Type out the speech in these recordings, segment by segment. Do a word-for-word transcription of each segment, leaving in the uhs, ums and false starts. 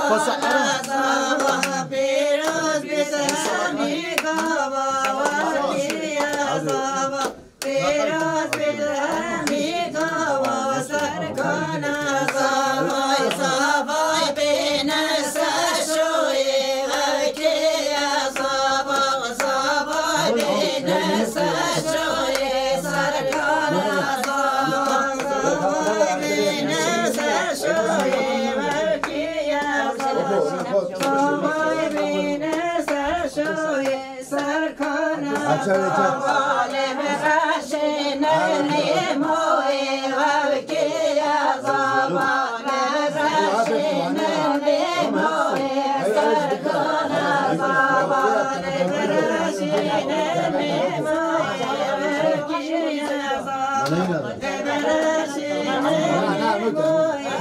Pasa ara. Pîroz bî sermî gava, wa pîya zava. Pîroz bî sermî gava, serkana zavay, zavay bîne ser şoyê, wekî ya zava, zavay bîne ser şoyê, serkana zavay, zavay bîne ser şoyê, wekî ya zava, zavay bîne ser şoyê. Serkana zavale bexşîne lêmoyê, wekî ya zavale bexşîne lêmoyê. Serkana zavale bexşîne lêmoyê, wekî ya zavale bexşîne lêmoyê.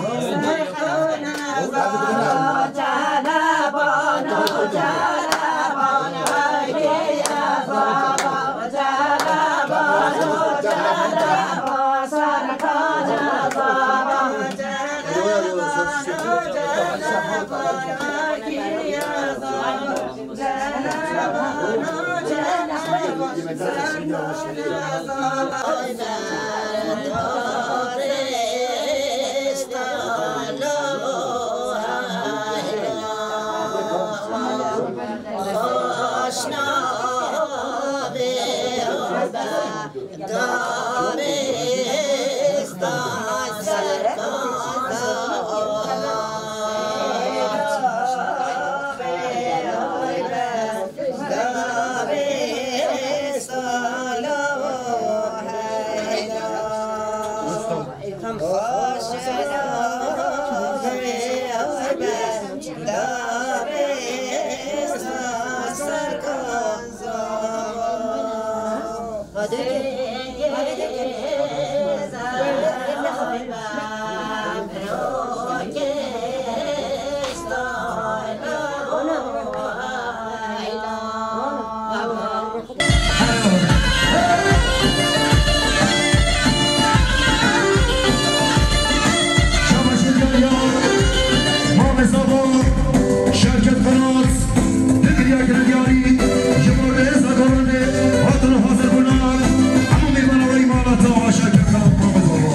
Şabaşê dinyaya, Mamê Zava, Şevket Firat, digiriya girêdiyarî, ji bo rêza gorandê, hatin hazir bûna, hemû mêvana wê mala te, Şevket Firat, Mamê Zava.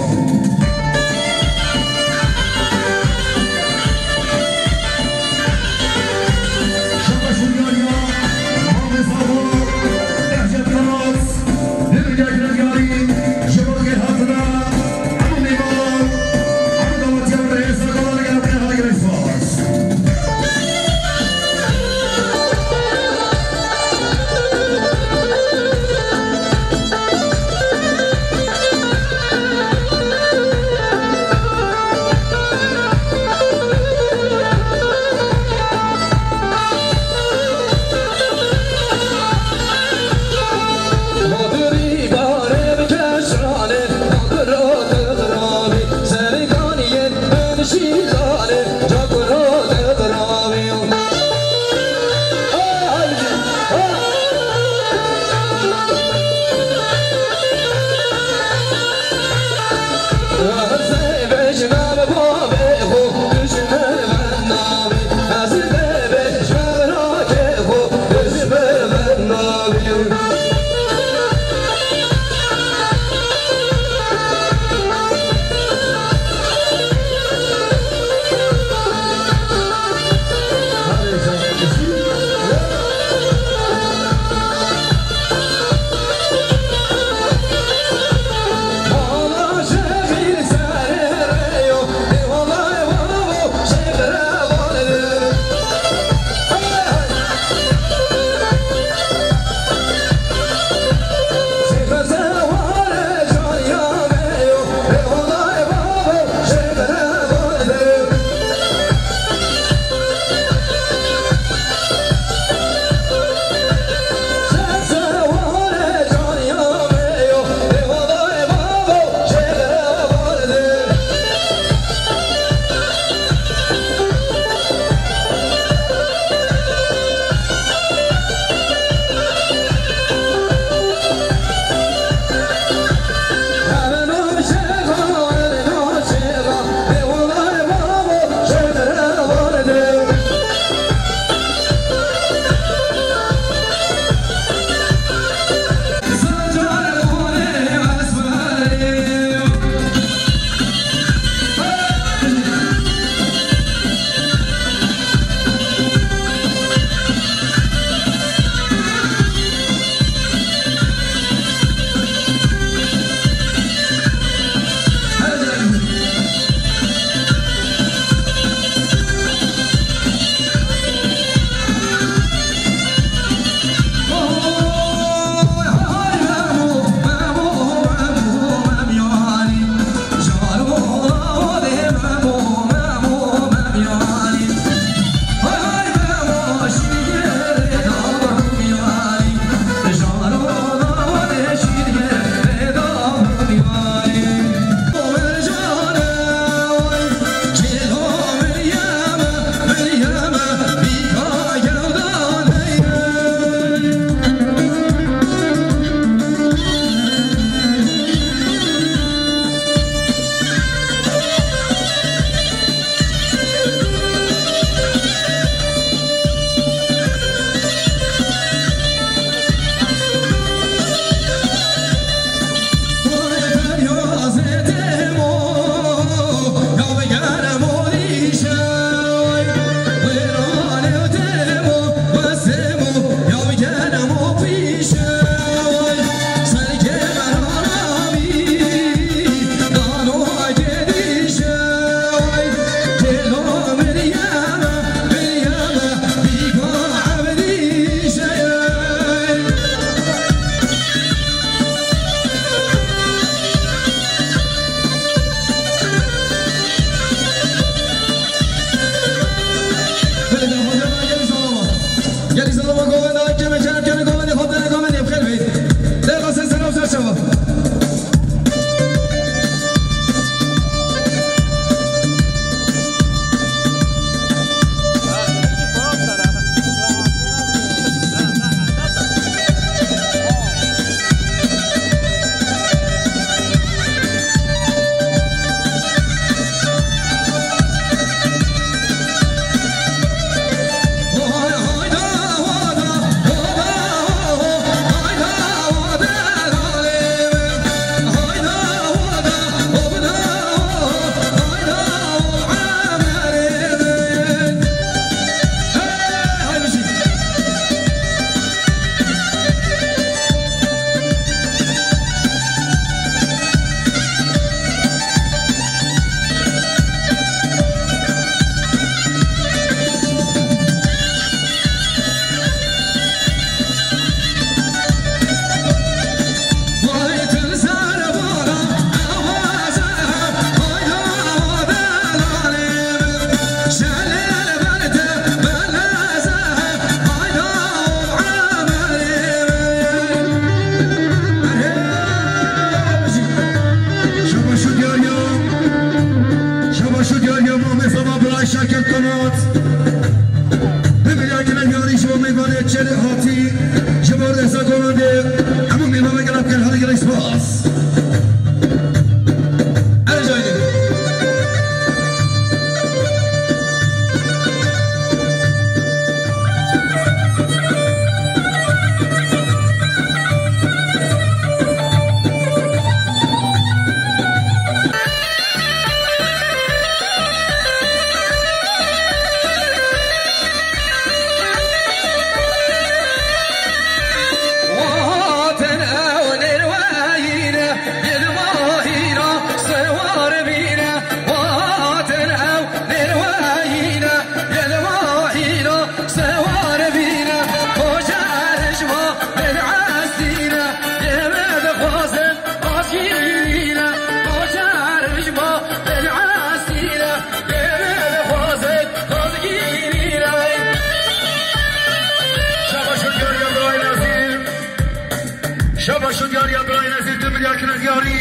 Şabaş û diyariya birayên ezîz, tu milyakin û diyarî.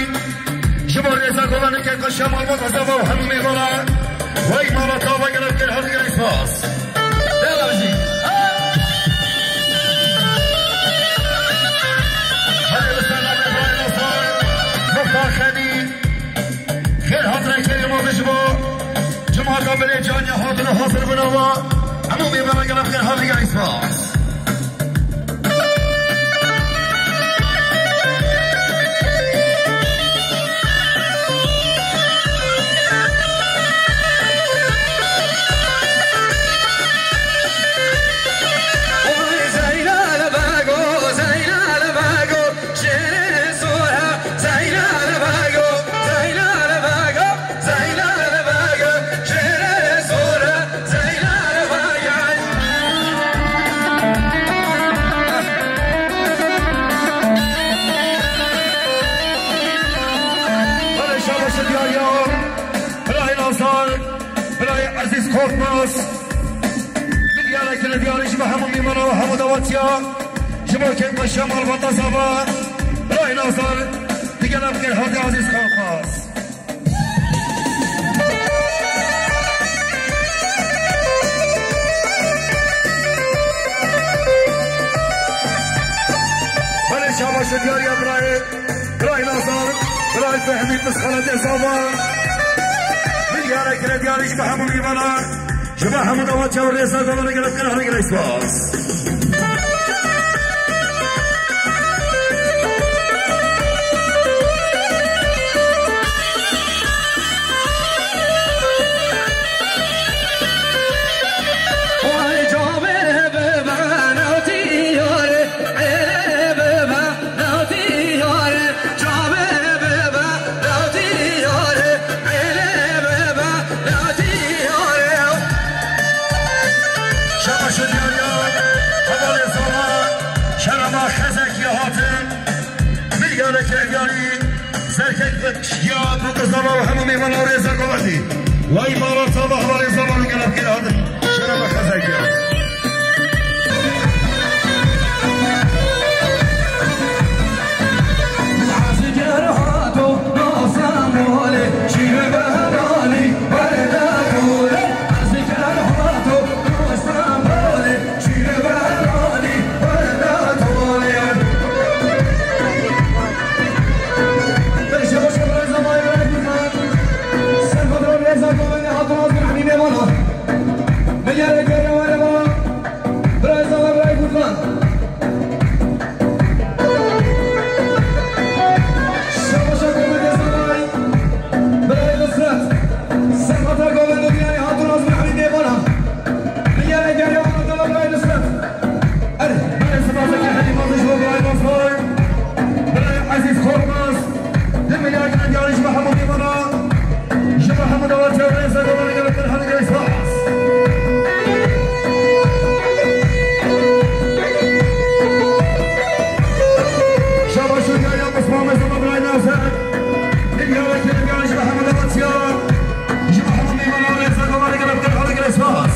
Ji bo rêza govanikê ku şema malbata zava û hemû mêvana. Wey mala tava gelek kir, hadi gelek spas. Devam jî. Hadi bi selamê birayên Hasan. Muxtar Xemî. Xêr hatine kerê ma ji bo cemaata Bilê Canya hatine hazir bûna wa. Hemû mêvana gelek kir, hadi gelek spas. Zeynel Bege, jêrê sor e, Zeynel Bege. Belê şabaş diyar ya. Birayê Nazar, birayê Ezîz Korkmaz. Min diyarek li diyarî ji bo hemû mîmana û hemû dawetiya. Ji bo kêfxweşiya malbata zava. Birayê Nazar, digel em kir hadi Ezîz Korkmaz. Belê şabaş û diyariya birayê, birayê Nazar, birayê Fehmî, Pisxanetê Zava. Min diyarek kire diyarî ji bo hemû mîvanan. Ji bo hemû dawetiya û rêza govanan gelek kir, hadi gelek spas. Ay camê bibe navdiyarê, êlê bibe navdiyarê. Camê bibe navdiyarê, êlê bibe navdiyarê. Şabaş û diyariya, hevalê zava, şerema xezekî hatin, milyareke diyarî, serkek ya bu zava û hemû mêvana rêza govatî. Way mala zava, hevalê zava gelek kir hatin. Şerema xezekî ya. Birayê Zafer, birayê Gurban. Şabaşa Komedya Zafer, birayê Nusret. Serhata Komedya Diyarî Hatun Azmi Hamîd Bêbana. Diyarê Geriya Hatun birayê Nusret. Erê, birayê Sibaseke Helî Maziş ve birayê Zafer. Birayê Ezîz Korkmaz. Di milyar gine diyarî ji Mehemûdê ve re. Ji Mehemûd ve çevre Zerdobanê gelek kir hene gelek spas. Şabaş û diyariya Osman Mezlûm Ibrahîm Nazer. Milyar kir diyarî ji Mehemûd ve çiya. Ji Mehemûdê ve re Zerdobanê gelek kir hene gelek spas.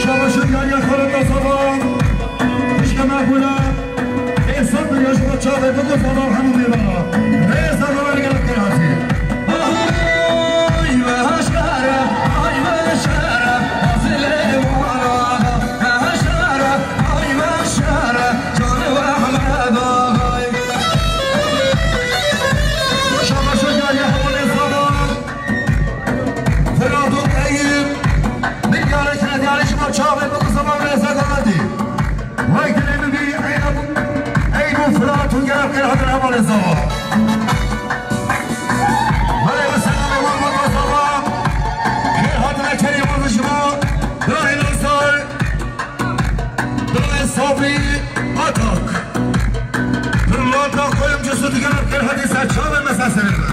Şabaş û diyariya Xaleta Sava, pişke me bûne, ê sed milyon ji bo çavê bigo Sava hemû mêvana. Rêza Sava gelek kir hatî. Ay meşere, ay meşere, azile wara, meşere, ay meşere, canı Ahmed Ağay. Şabaş û diyariya hevalê Sava. Firat û Eyüp, milyarek ne diyarê ji bo çavê bigo Sava rêza govatî. Vay dilê min bî, ey Ebu, ey bû Firat û gelek kir hatin hevalê Sava. Belê bi selamê wan bata Sava. Kir hatine kerî wan ji bo. Birayê Nasar. Birayê Sabrî Atak. Pırlanta koyumcusu digeler kir hadi serçavê me ser serê me.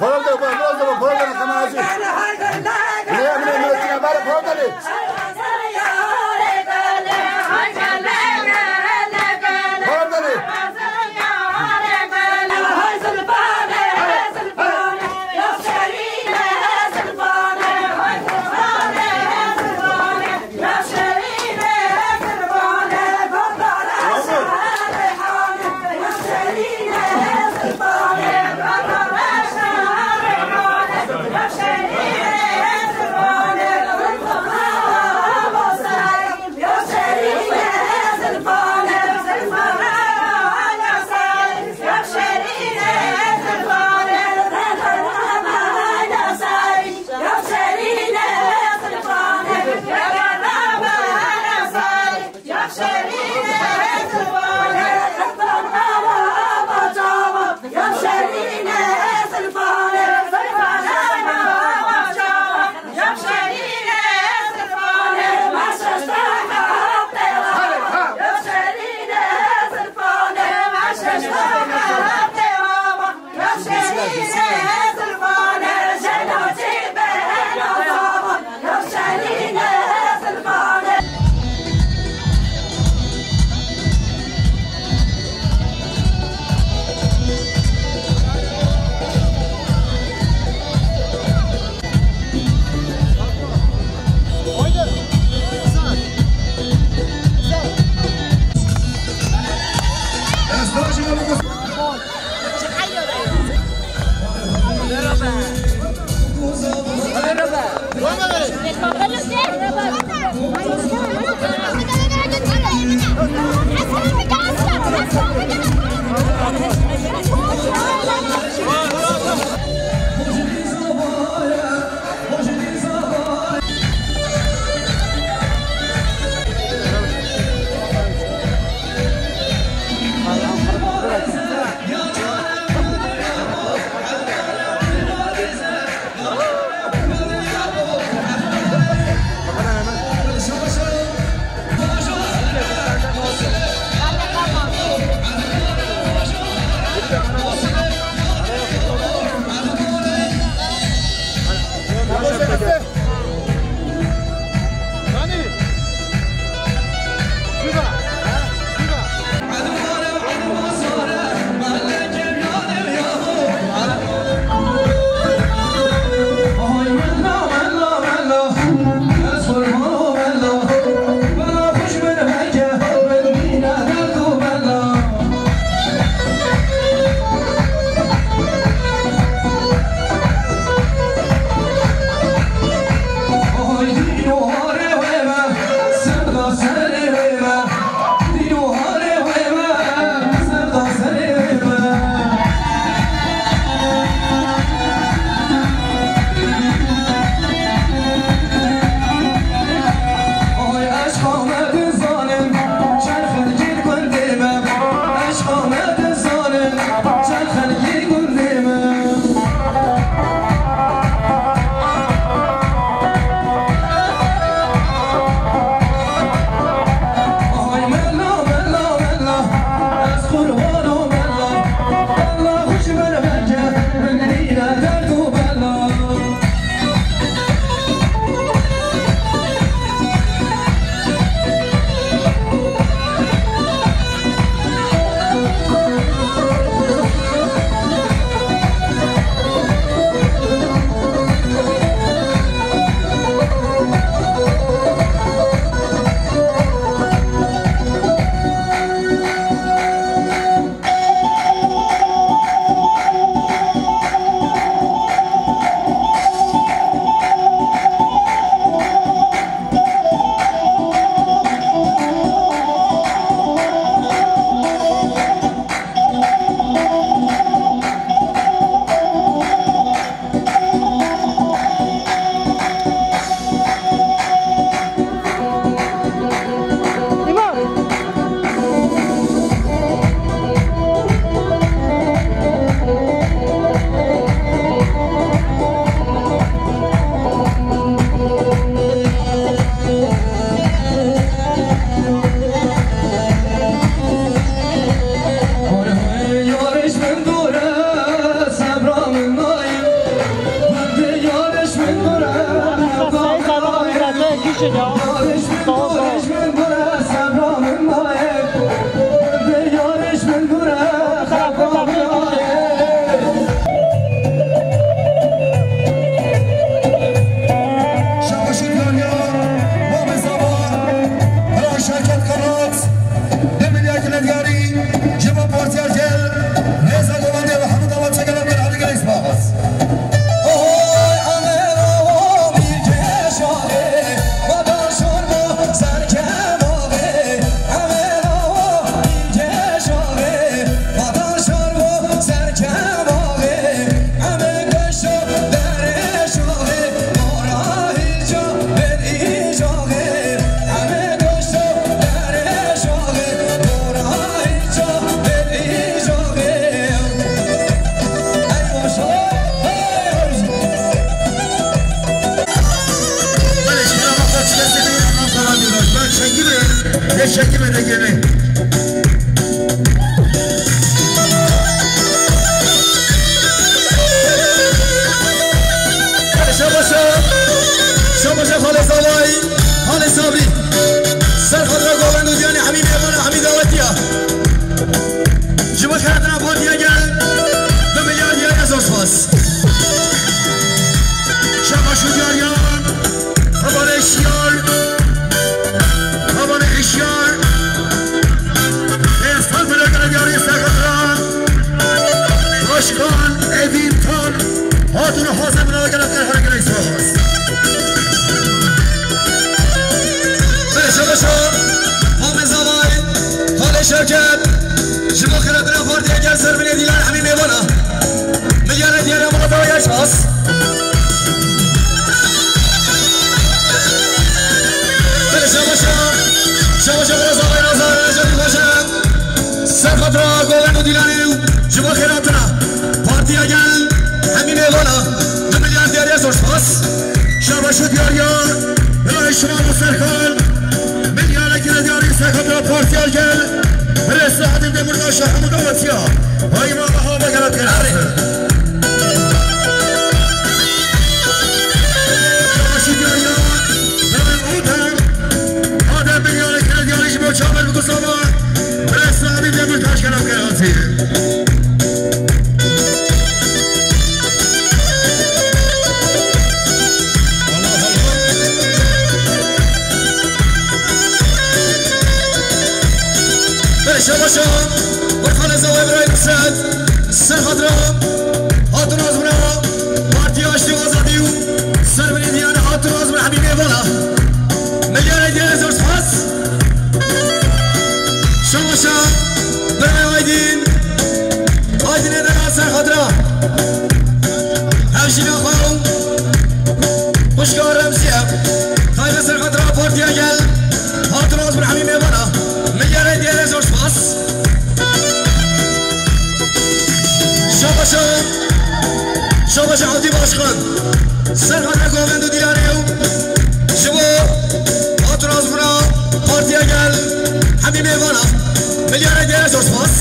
Parolda, parolda, parolda, parolda, parolda, parolda, Şabaşin Yanya, Mamê Zava, Bira Şevket Kanat, Demir Yakın Ediyari, Cema Partiya Gel, Reza Govende ve Hamid Avat Çekeler ve Hadi Gel İsmail. Şabaşa, şabaşa Xalê Zavayî, Xalê Sabrî. Ser xatira Govend û Diyanê hemî mêvana, hemî dawetiya. Ji bo xeretina Partiya Gel, du milyar diyar e, zor spas. Şabaş û diyariyan, hevalê şiyar, hevalê şiyar, êstan bile gele diyarî ser xatira Başkan Edîn Tan, hatun hazir bile gele, gele, gele, gele, spas. Beşe beşe, Mamê Zavayî, Xalê Şevket, ji bo xeretina Partiya Gel ser binê dîlan hemî mêvana. Milyara diyara mala dawa yaş az. Beşe beşe, şabaşa Xalê Zavayî, Nazar, Necati Xweşe. Ser xatira Govend û Dîlanê û ji bo xêratina Partiya Gel hemî mêvana du milyar diyariya zor spas. Şabaş û diyariya, birayê şima li Serkan, milyarek li diyarî ser xatira Partiya Gel, birê Selahattin Demirtaş, hemû dawetiya. Hay mala hava gele kere. Şabaş û diyariya, birayê Odem, Adem milyarek li diyarî ji bo çaver bi Gusava. Birê Selahattin Demirtaş, kerem kere hatî. Beşe beşe, Xalê Zavayî, birayê Nusret, ser xatira hatun azmina Partiya Aştî û Azadî û ser binê dîlan hatun azmina hemî mêvana. Milyarek diyar e, zor spas. Şabaşa, birayê Aydin. Aydinê dera ser xatira hevjîna xwe û xwişka Remziye. Taybe ser xatira Partiya Gel. Hatun azmina hemî mêvana. Milyarek diyar e, zor spas. Şabaşa, şabaşa Abdî Başkan. Ser xatira Govend û Dîlanê û ji bo hatun azmina Partiya Gel hemî mêvana. Milyarek diyar e, zor spas.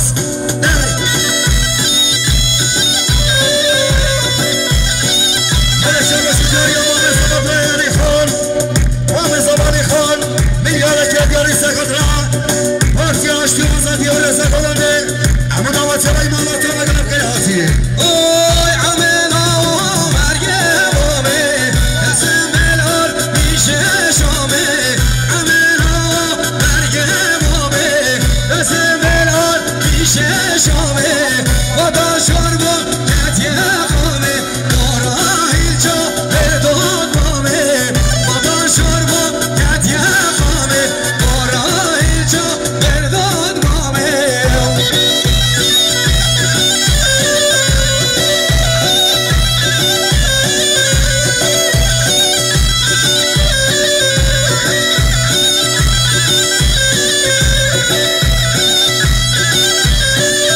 Hele şabaşa Diyariya, Mamê Zava, Birayê Elî Xan. Mamê Zava Elî Xan, milyarek diyarî ser xatira Partiya Aştî û Azadî û Reza Govendê. Hemû dawetiya, hay mala te, me gelek kere hatî. Oy, Amê Zava, mergê Mamê, Esim Belar, Bîşê Şamê. Amê Zava, mergê Mamê, Esim Belar, Bîşê Şamê. Vata şor bo, ketiye Xamê.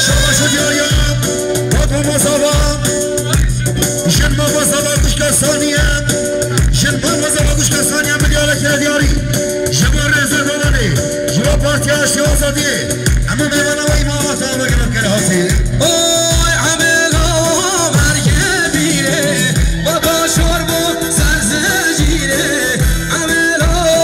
Şabaş û diyariya, Fatma Mazava. Jin Mama Zava, xwişka Saniye. Jin Mama Zava, xwişka Saniye, milyarek diyarî. Ji bo Reza Govendê, ji bo Partiya Aştî û Azadiyê. Hemû mêvana wê, mala te, me gelek kere hatî. Oy, Amê Zava, mergê pîrê, vata şor bo ser zincîrê. Amê Zava,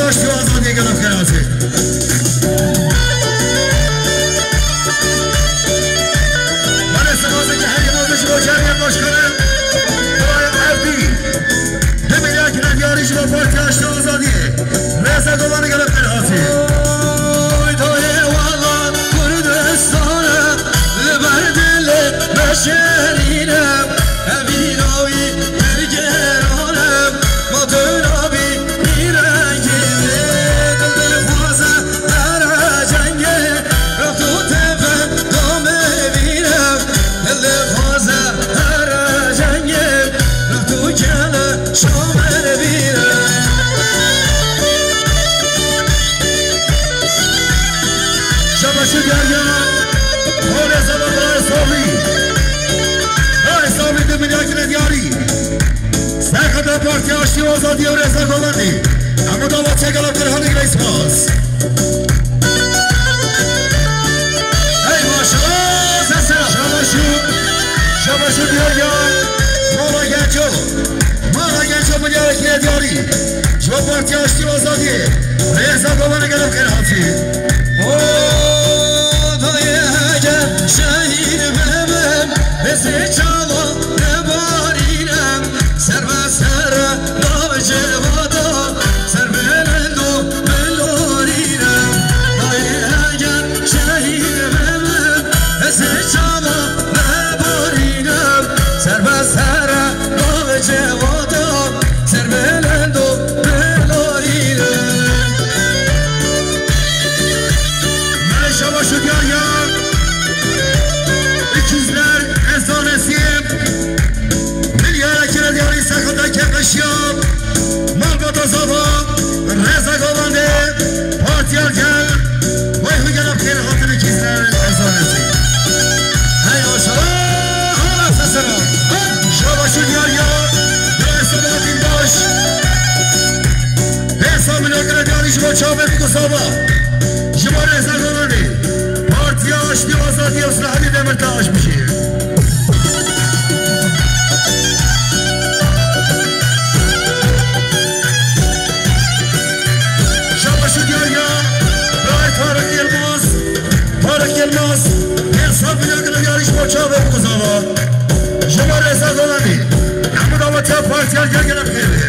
Başlıyor azadiye gelen ferası. Maalesef azıcık her yıl olmuş bu çağrıya başkanı. Kolay Erdi. Demir Akın'a yarış ve parti açtı azadiye. Reza Dolan'ı gelen ferası. Oy doye valla Kürdistan'a, li ber dilê beşerîne, evîna wî bergerane, ma duna bî nîrengê wê. Dil dixwaze here cengê, rext û teve damê vîne. Dil dixwaze here cengê, rext û kele şamer vîne. Şabaşu diyar ya. Hole zaman Ray Sami. Ray Sami de milyakine diyari. Serkada Partiya Aştî û Azadiyê û Reza Golandî. Hemû dawa çek ala kir, hadi girey spas. Hey maşallah, sesera. Şabaşu, şabaşu diyar ya. Mala genco. Mala genco milyara kire diyarî. Ji bo Partiya Aştî û Azadiyê. Rêza Golanê gelek xêr hatî. O dayê heger şehîd bibim, ez ê çawa nebarînim. Ser be ser dav civata, ser bilind û bilorînim. Dayê heger şehîd bibim, ez ê çawa nebarînim. Ser be ser dav civata, ser bilind û bilorînim. Mele şabaş û diyar ya. İkizler Efsanesi. Milyara kire diyarî sekata kefeşiya. Malbata zava. Reza Govande. Partiya gel. Vay hu gel, xêr hatin, İkizler Efsanesi. Hey maşallah. Hala sesera. Şabaş û diyar ya. Dua Sebahattin Baş. Pêsa milyonere diyarî ji bo çavê bû sava. Ji bo Rêza Golanê. Partiya Aştî û Azadiyê û Silahadî Demirtaş bijî. Şabaş û diyar ya. Ray Tarık Yılmaz. Tarık Yılmaz. Pêsa milyonere diyarî ji bo çavê bû sava. Ji bo Rêza Golanê. Hemû dawetiya partiya gel gel xêr be.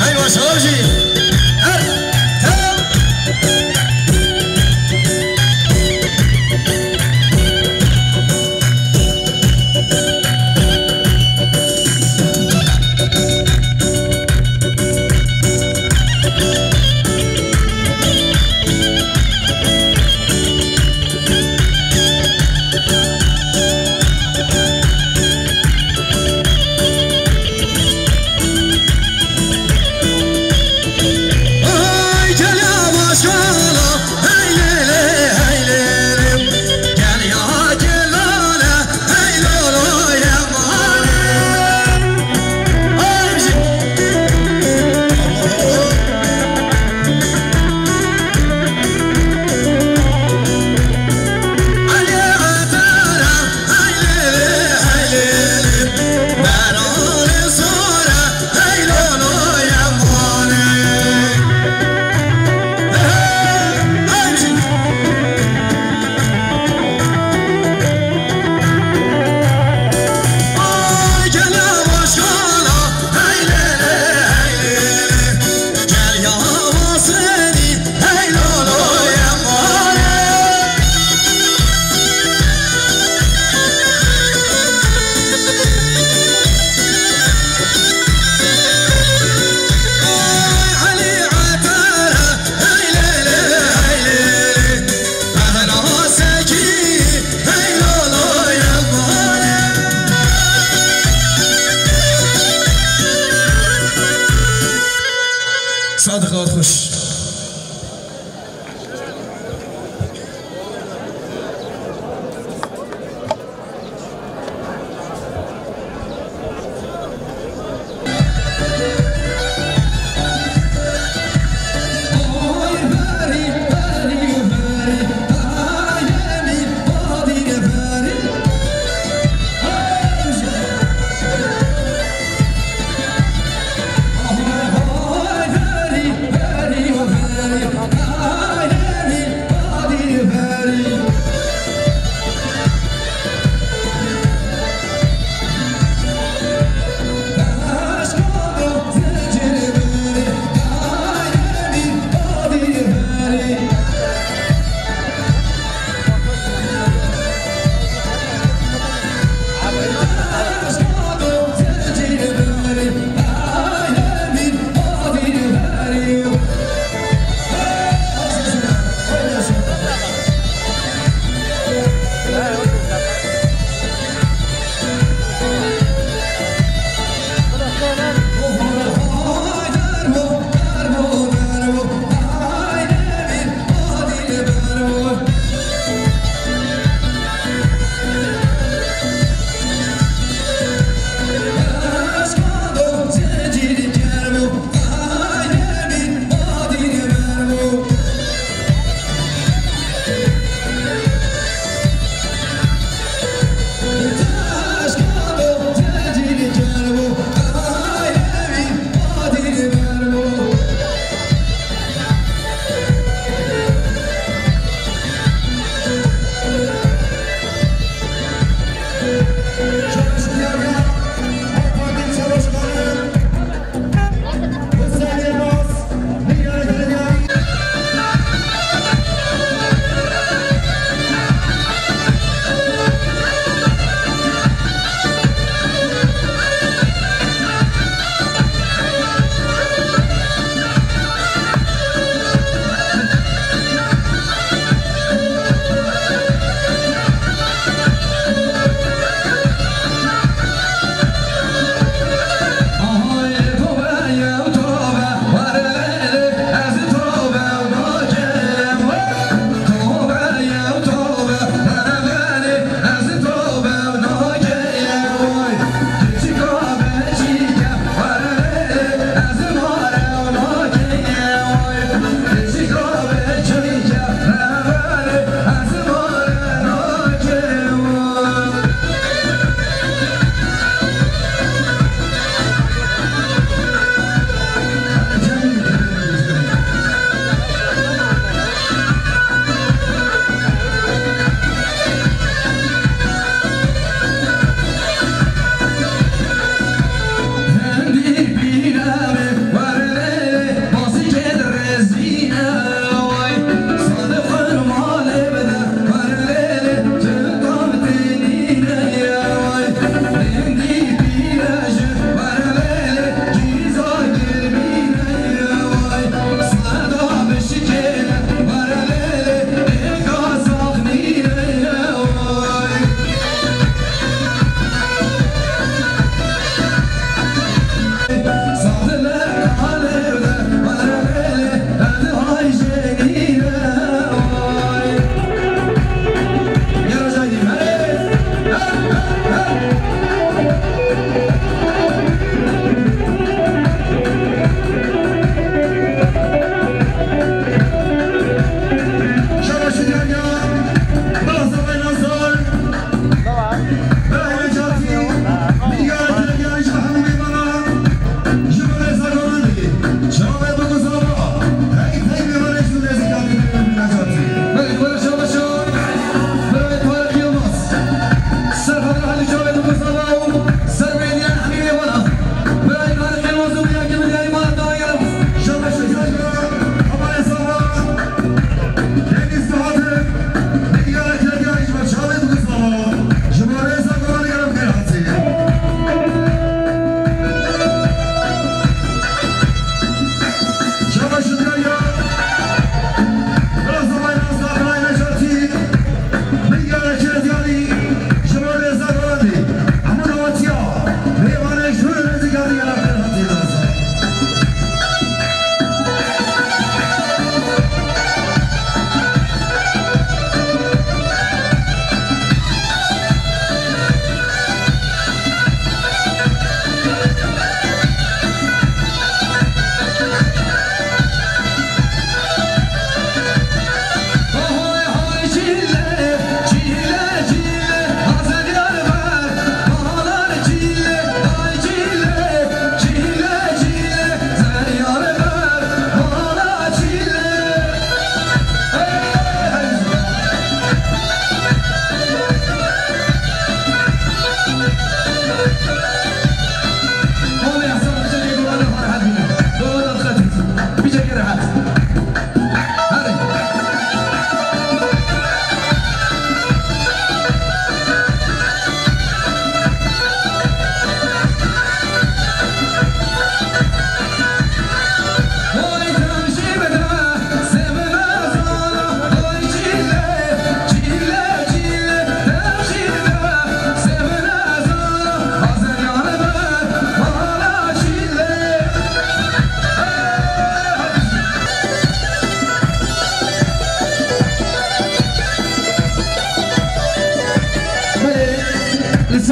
Hey maşallah jî. Her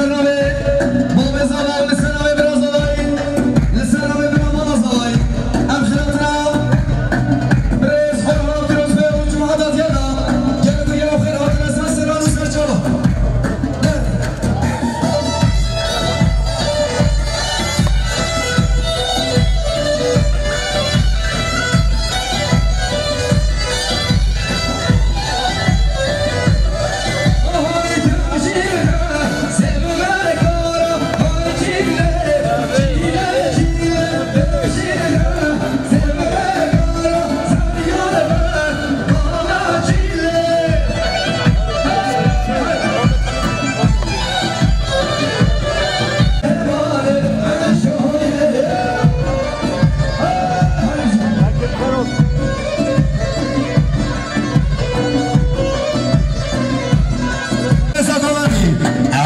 Li ser navê Babê Zala û li ser navê Bira Zalayî, li ser navê Bira Mala Zalayî, em xiratina birêz xwe re pîroz be û cumata diya da gelek û gelo xêr hatine ser seran û ser çava.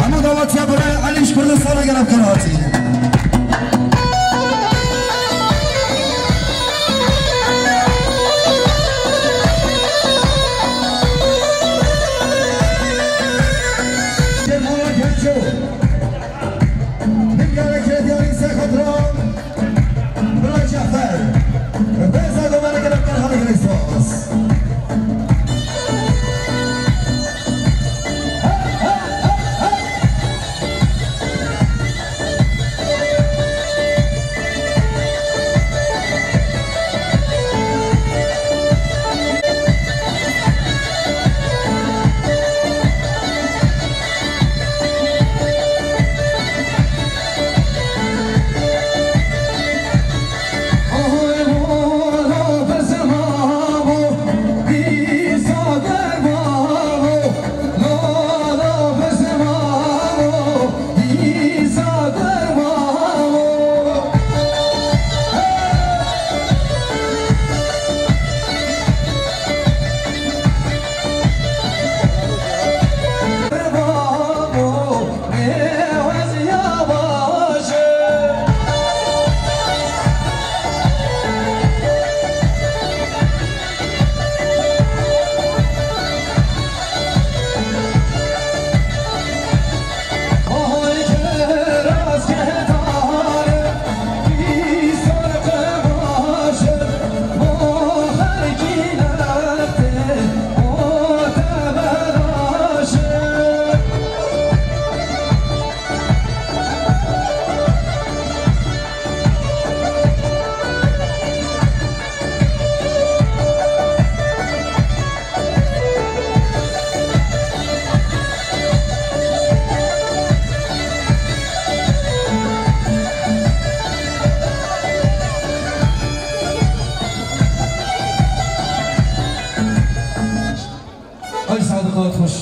Hemû dawetiya birayê Elî ji Kurdistana gel ev kar hatî. Min gerek diyarî ser xatira Bira Cafer. Rêza Gomanê gelek kar hatî, gelek spas. Ay Sadık Atmış.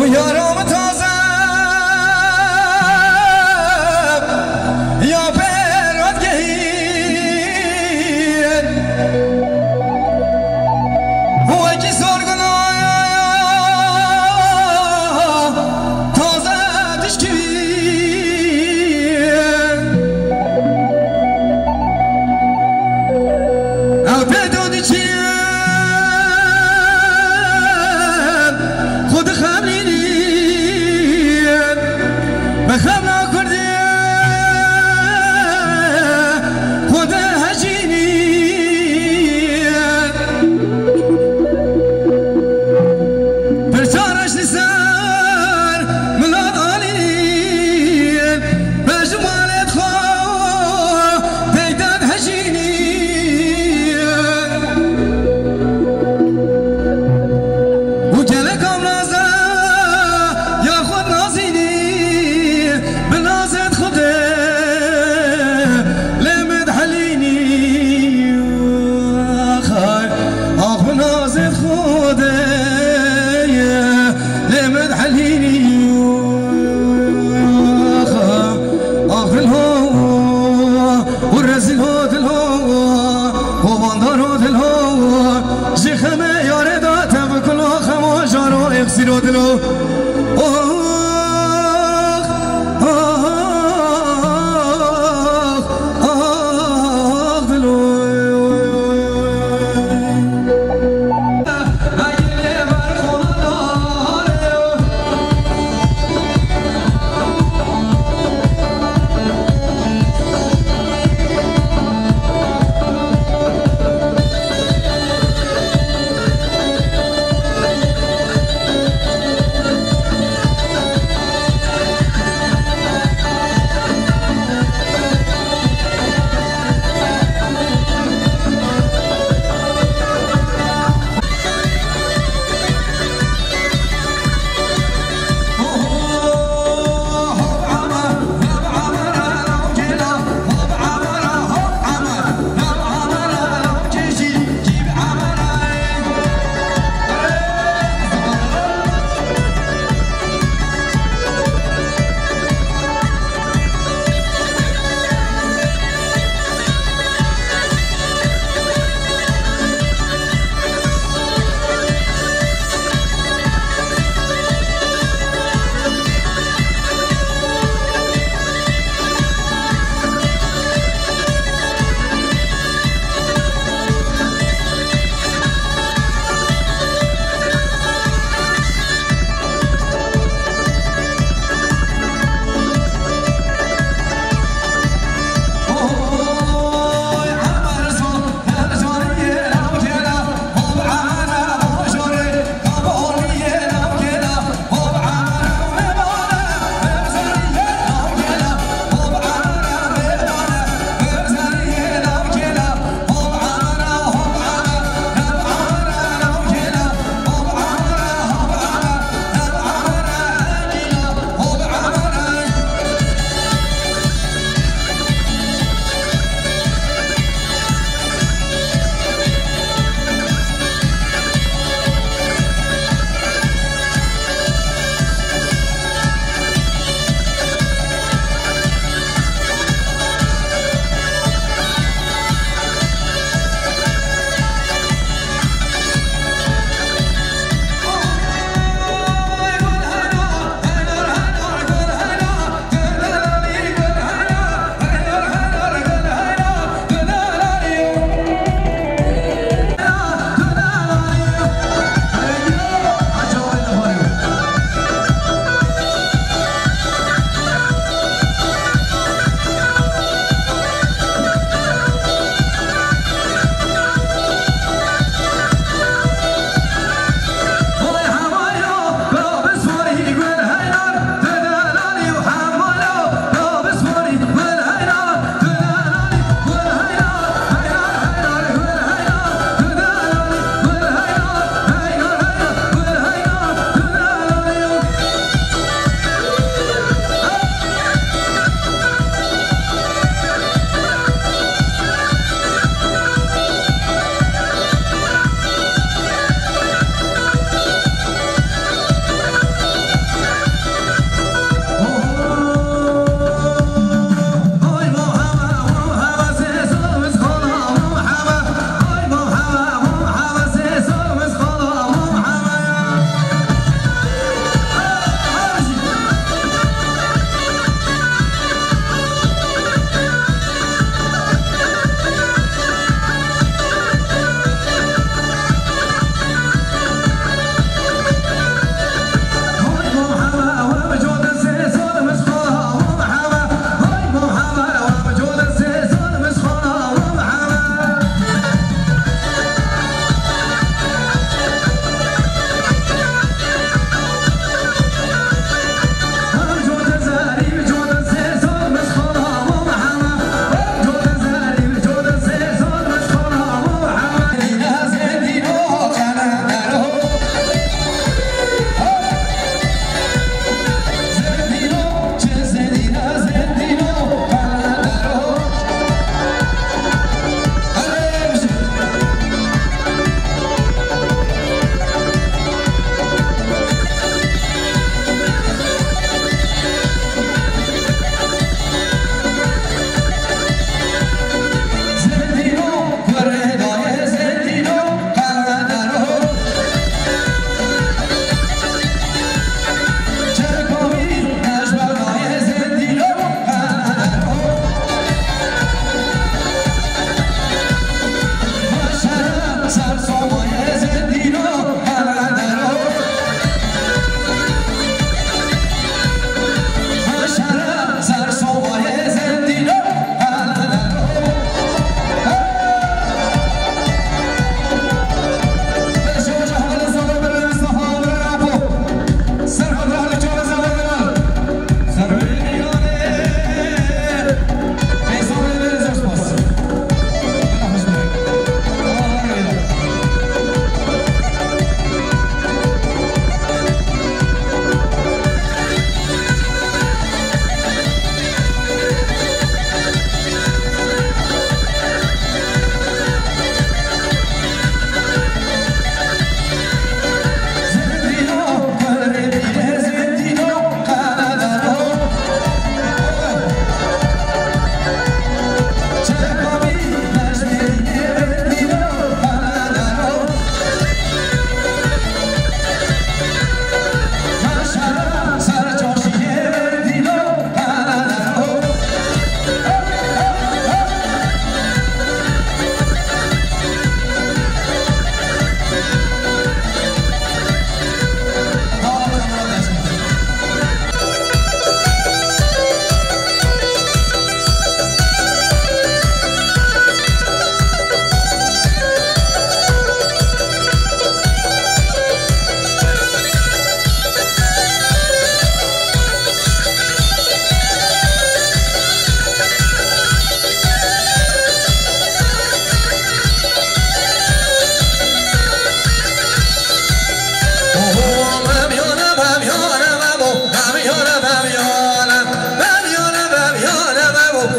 Û yara min taze ya pêr hat gehîn. Û wekî sorgina taze tişkî. Ew pê do diçin, xwe dixemlînin, bi xemla Kurdî xwe dihejînin. Pirsa reş li ser milat anîn, be ji malê xwe peyda dihejînin. Û gelek am naze ya xwe nazînî, bi nazê Xwedê lê min dihelînî. Ax, ax, bi nazê Xwedê lê min dihelînî. Ax, ax, dil ho, û rezîl ho, dil ho, kovandar ho, dil ho, ji xemê yarê da te bi kul ho, xemo jaro, êxsîro, dil ho. Ax, ax, ax, dilo.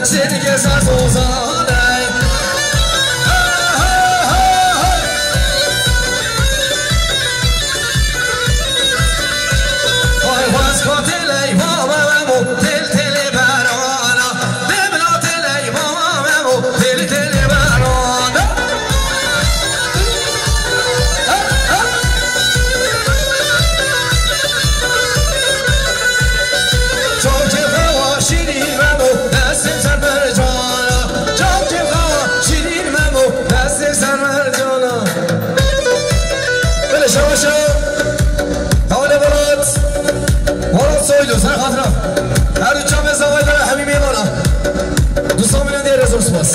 Seni keser sozanay. Ay, vas koteley, va, va, va, mo, tel, tele, berana. Demla teley, va, va, va, mo, tel, tele, berana. Çok cefa şirin memo, destê ser mercana. Çok cefa şirin memo, destê ser mercana. Belê şabaşa. Hawle Welat. Welat Soylu, ser xatira. Her du çavê zavayê de hemî mêvana. Dustan min dê re zor spas.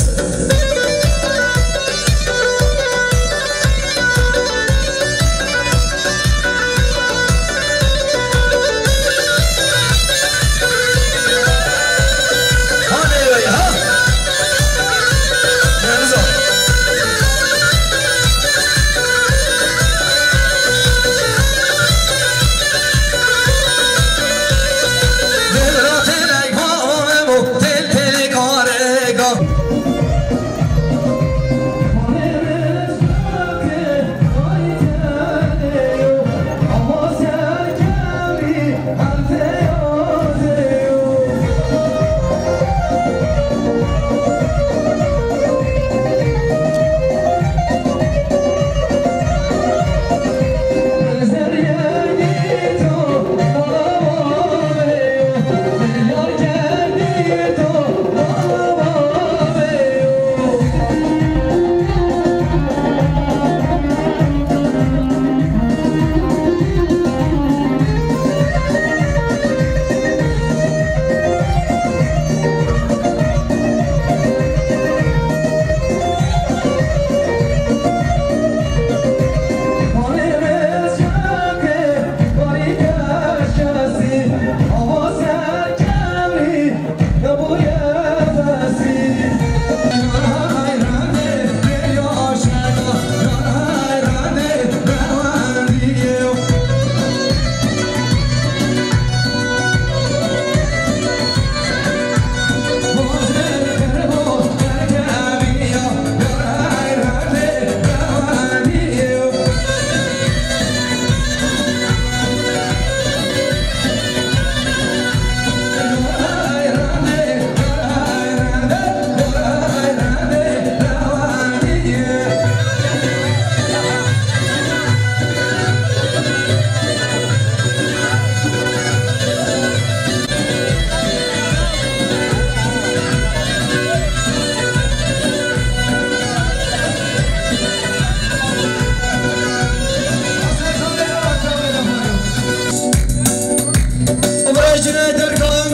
Obra Cüneyt Erkan,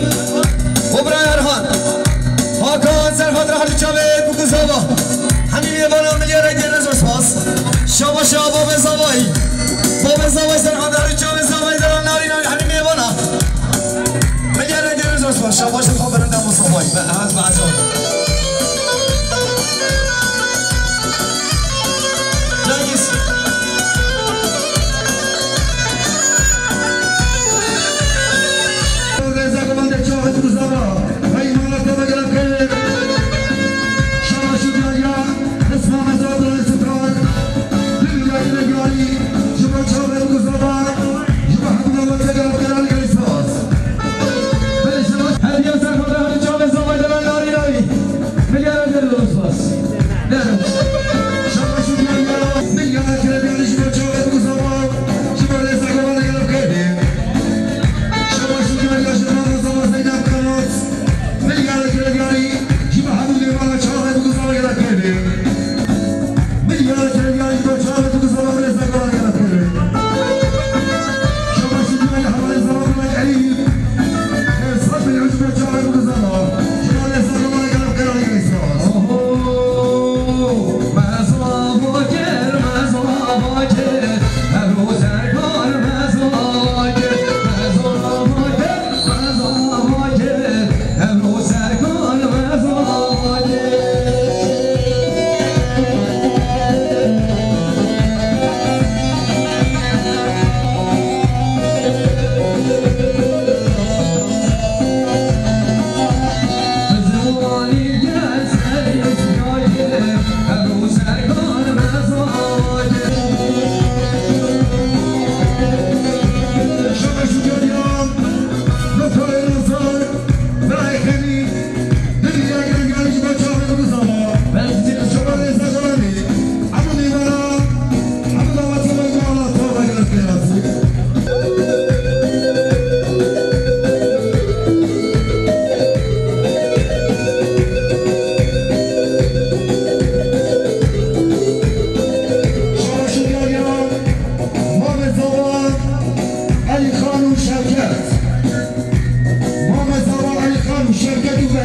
Obra Erhan. Hakan Serhat Rahli Çavê, Bukuzava. Hemî mêvana milî re gelin zor spas. Şabaşa babê zavayî. Babê zavayî Serhat Rahli Çavê zavayî de narî narî hemî mêvana. Milî re gelin zor spas. Şabaşa xwe birin demo zavayî. Ez be ezan. Cengiz. Rêzek û bandê çaxê Bukuzava. Hey, mala te vegerek. Şabaş û diyariya. Qisma mezar Dayê Strak. Dil ya yine diyarî. Ji bo çavê Bukuzava. Ji bo hemû we vegerek, gelî spas. Belê şabaş. Hediye ser xwe de hemî çavê zavayê de narî narî.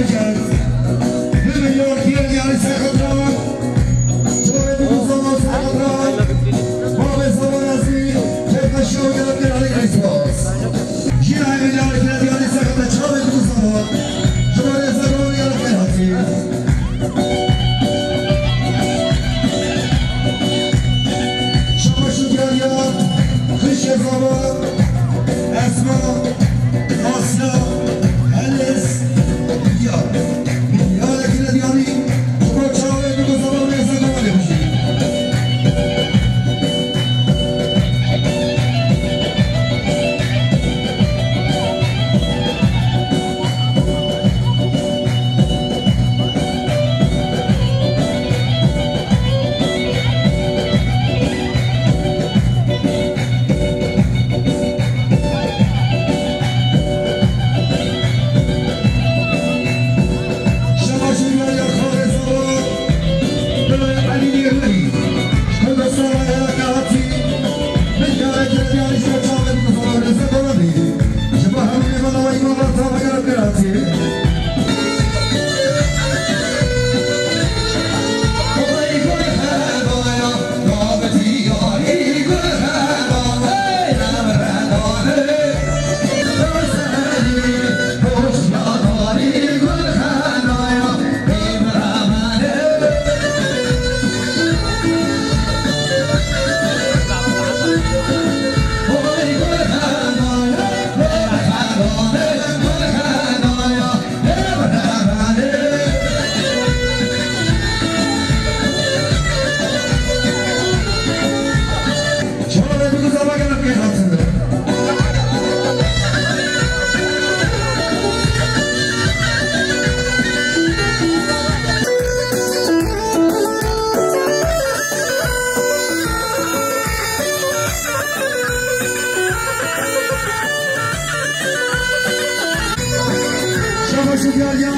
Li milyar kî diyarî Serxetran, çavê bi zaman Serxetran, bavê zaman ezî, kêfxweşiya û gelek gelek spas. Jîna milyar kî diyarî Serxetran, çavê bi zaman, ji bo rêzê gelek gelek hatî. Şabaş û diyariya xişkê zava, Esma, Asya, Elis, Diyar. Diyar ekine diyarî, ji bo çavê bi zava rêzê gelek gelek bijî. Şabaş û diyariya,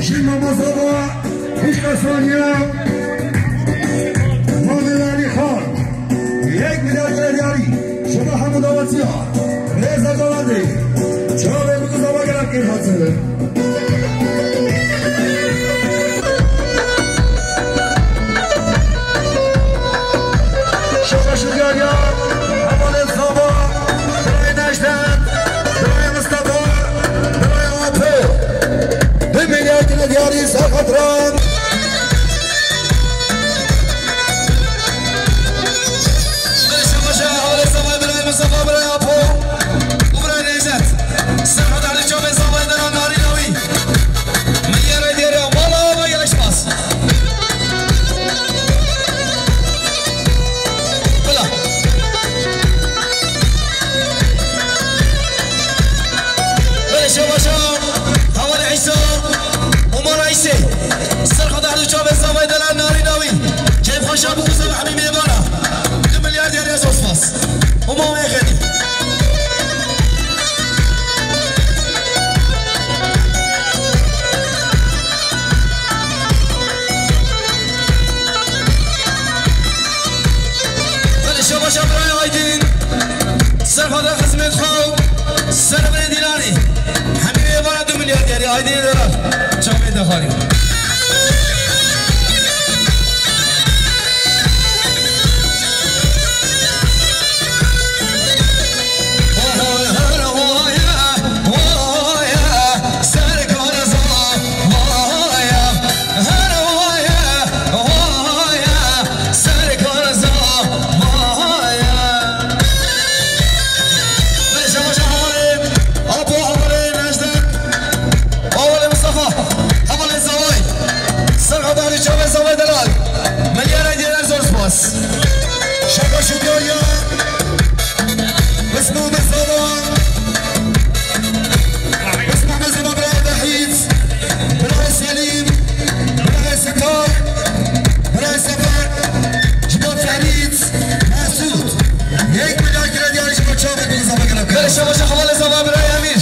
jîna mezaba, hişka saniya, Mavê Elî Xan, yek milyar kî diyarî, ji bo hemû dawetiya, rêzê gelek gelek, çavê bi zava gelek gelek hatî. Şabaş û diyariya, hevalê zava, birayê Necdet, birayê Mistefa, birayê Apo. Du milyar kî diyarî Serxetran. Şabaş û hevalê zava, birayê Mistefa, birayê Apo û birayê Necdet. Serxetran çavê zavayê dera narîna wî. Milyara diyariya mala ve yanaşmaz. Bila. Belê şabaşa, hevalê Îsa, Umar Îsê. Serxetran çavê zavayê dera narîna wî. Kêfxweşa bi Îsa ve hemî mêvana. Du milyar diyariya zor spas. Umar Îsê. Belê şabaşa birayê Aydin. Serxetran xizmet xwe û ser birê Dîlanî. Hemî mêvana du milyar diyarî Aydinê Delal. Çavê dexarî. Belê şabaşa hevalê Apo, hevalê Necdet, hevalê Mistefa, hevalê Zavay. Serxetran çavê Zavay Delal. Milyara diyar zor spas. Şabaş û diyariya. Bismî Mezaba. Bismî Mezaba birayê Vehîd. Birayê Selîm. Birayê Sitar. Birayê Sefer. Ji bo Ferîd. Mesûd. Yek milyar kî diyarî ji bo çavê bi zava gelek. Belê şabaşa hevalê zava birayê Emîr.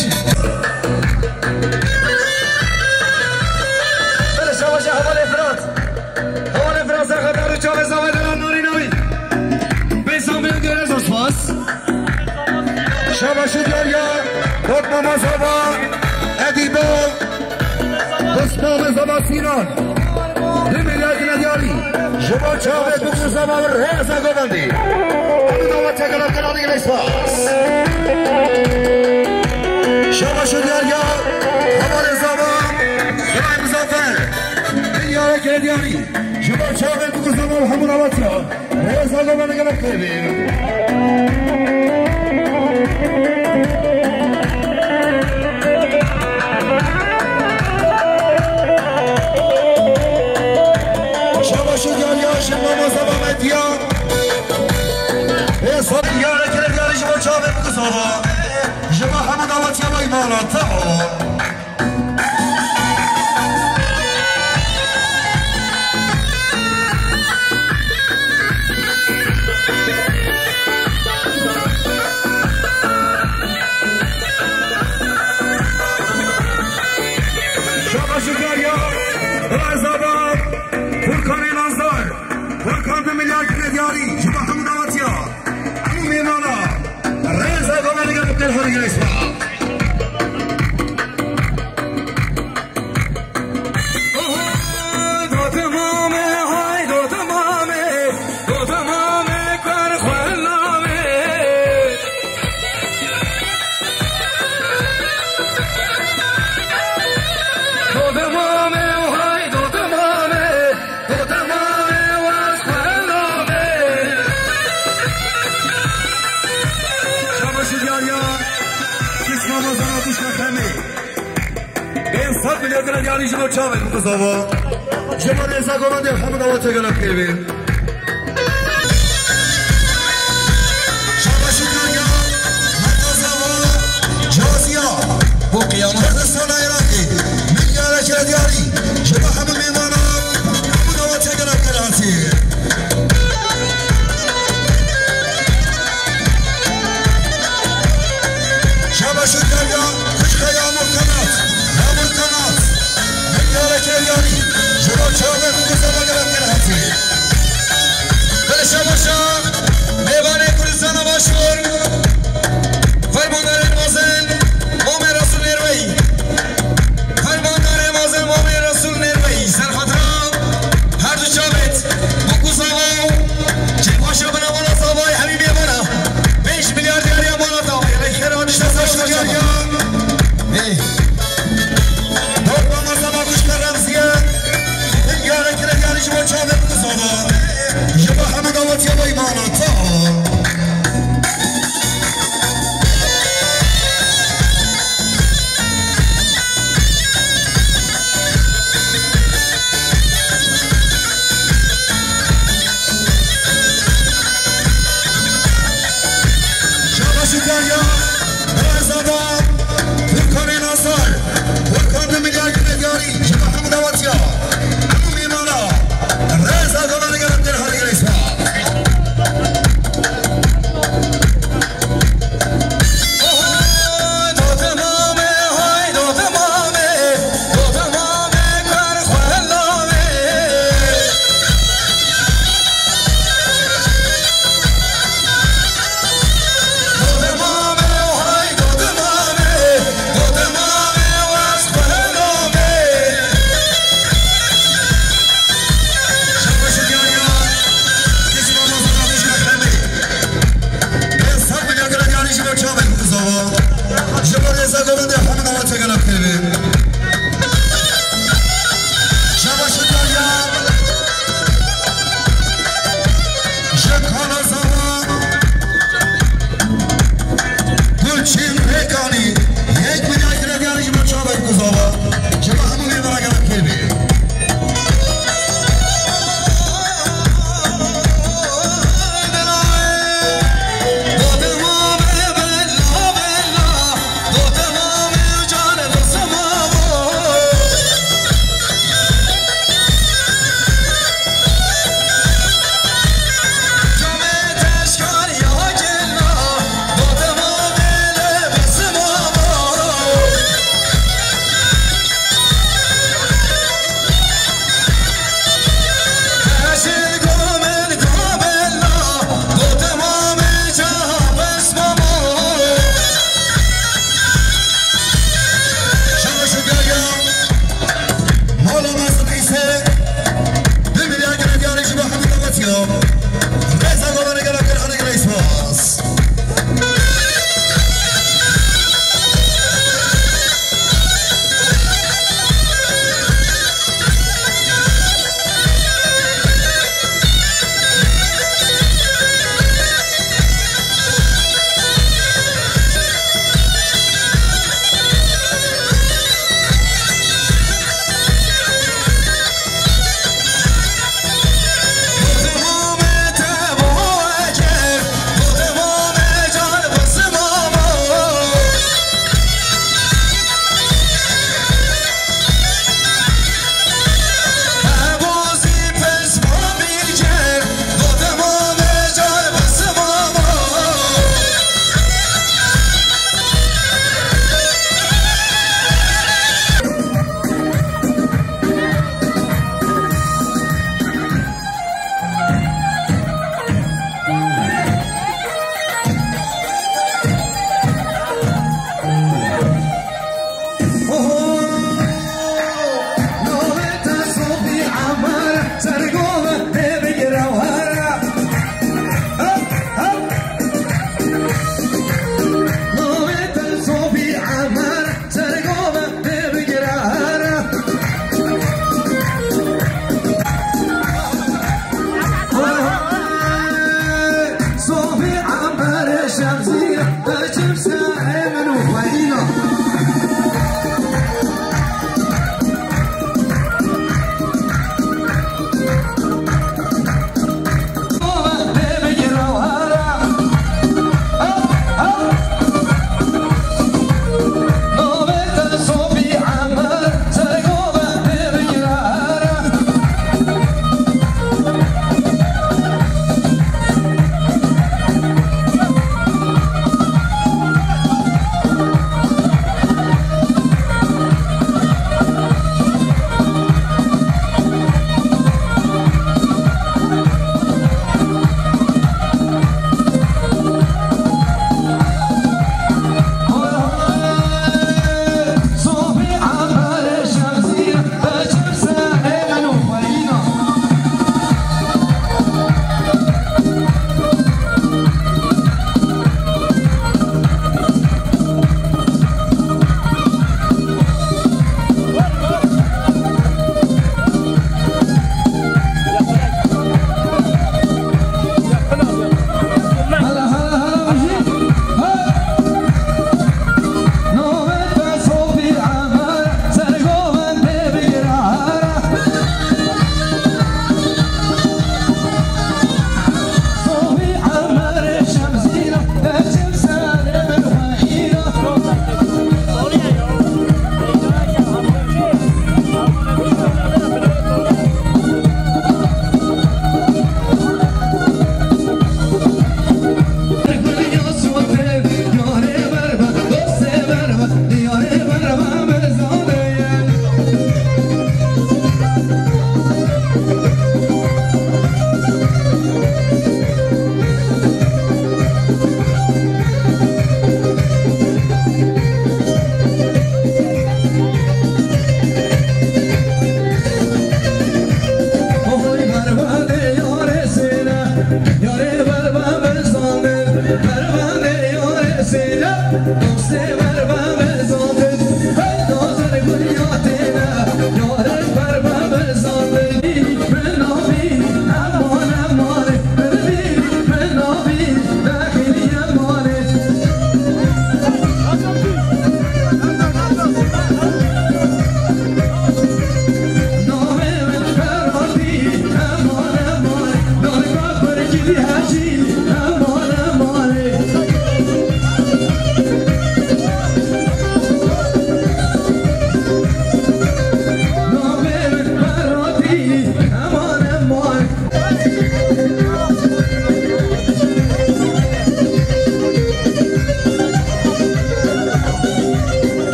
Belê şabaşa hevalê Firat. Hevalê Firat Serxetran çavê zavayê dera narîna wî. Pênc sed milyar diyarî zor spas. Şabaş û diyariya, Fatma Mezaba, Edîba, Navê Zava Sînan. Du milyar diyarî. Ji bo çavê bikir zava rêza govendî. Ew dawetiya gelo kira digel spas. Şabaş û diyar ya. Hevalê zava. Giray Muzaffer. Milyarek diyarî. Ji bo çavê bikir zava hemû dawetiya. Rêza govendî gelek tevî. Şabaş û diyar ya ji mama zava Medya. Ê sor diyar kire diyar ji bo çavê bikir zava. Ji bo hemû dawetiya vay mala te o. Şabaşikar ya, Razava, Furkanê Nazar, Furkan de milyar kine diyarî, ji bo hemû dawetiya, hemû mêmana, rêza govendî gelek tevî. Şabaş û diyar ya, kişma mazana duşka xemê. Ê sed milyar diyarî ji bo çavê bikir zava. Ji bo rêza govendê hemû dawetiya gelek tevî. Şabaş û diyar ya, Meta zava, Caziya, bo qiyama Kurdistana Iraqê. Milyarek diyarî, ji bo hemû mêmana, hemû dawetiya gelek tevî. Şabaş û diyar ya, Xwişka ya Amûr Kanat, Amûr Kanat. Milyarek diyarî, ji bo çavê bikir zava gelek tevî. Gelek şabaş e, mêvanê Kurdistana Başûr, Fermandarê mezin, Mamê Resul Nêrweyî.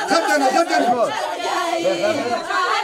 Tepene, tepene.